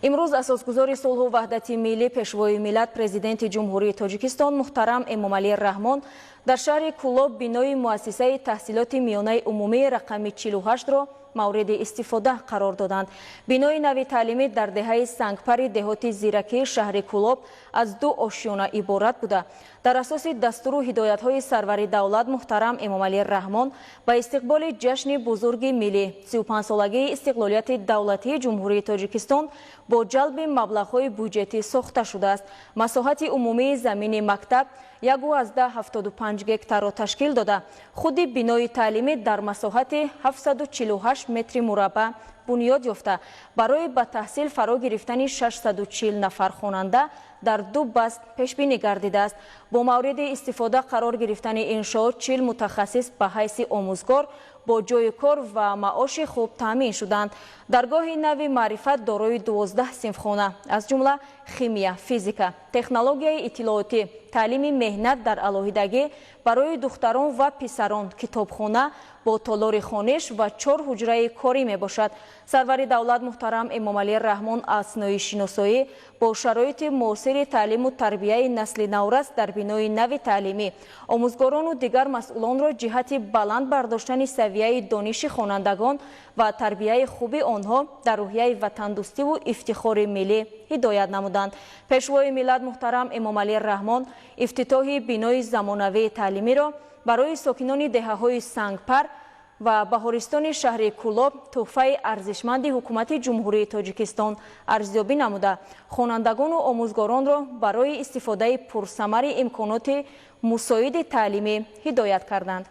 Имрӯз асосгузори сулҳу ваҳдати миллӣ, Пешвои миллат, Президенти Ҷумҳурии Тоҷикистон муҳтарам Эмомалӣ Раҳмон дар шаҳри Кӯлоб бинои муассисаи таҳсилоти миёнаи умумии рақами 48-ро мавриди истифода қарор доданд. Бинои нави таълимӣ дар деҳаи Сангпари деҳоти Зиракии шаҳри Кӯлоб аз ду ошёна иборат буда, дар асоси дастуру ҳидоятҳои сарвари давлат муҳтарам Эмомалӣ Раҳмон ба истиқболи ҷашни бузурги миллӣ, 35-солагии истиқлолияти давлатии Ҷумҳурии Тоҷикистон, бо ҷалби маблағҳои буҷетӣ сохта шудааст. Масоҳати умумии замини мактаб 1,75 гектарро ташкил дода, худи бинои таълимӣ дар масоҳати 748 метри мураббаъ бунёд ёфта, барои ба таҳсил фаро гирифтани 640 нафар хонанда дар ду баст пешбинӣ гардидааст. Бо мавриди истифода қарор гирифтани иншоот 40 мутахассис ба ҳайси омӯзгор бо ҷойи кор ва маоши хуб таъмин шуданд. Даргоҳи нави маърифат дорои 12 синфхона, аз ҷумла химия, физика, технологияи иттилоотӣ, таълими меҳнат дар алоҳидагӣ барои духтарон ва писарон, китобхона бо толори хониш ва чор ҳуҷраи корӣ мебошад. Сарвари давлат муҳтарам Эмомалӣ Раҳмон аснои шиносоӣ бо шароити муосири таълиму тарбияи насли наврас дар бинои нави таълимӣ омӯзгорону дигар масъулонро ҷиҳати баланд бардоштани савияи дониши хонандагон ва тарбияи хуби онҳо дар рӯҳияи ватандӯстиву ифтихори миллӣ ҳидоят намуданд. Пешвои миллат муҳтарам Эмомалӣ Раҳмон ифтитоҳи бинои замонавии таълимиро барои сокинони деҳаҳои Сангпар ва Баҳористони шаҳри Кӯлоб тӯҳфаи арзишманди Ҳукумати Ҷумҳурии Тоҷикистон арзёбӣ намуда, хонандагону омӯзгоронро барои истифодаи пурсамари имконоти мусоиди таълимӣ ҳидоят карданд.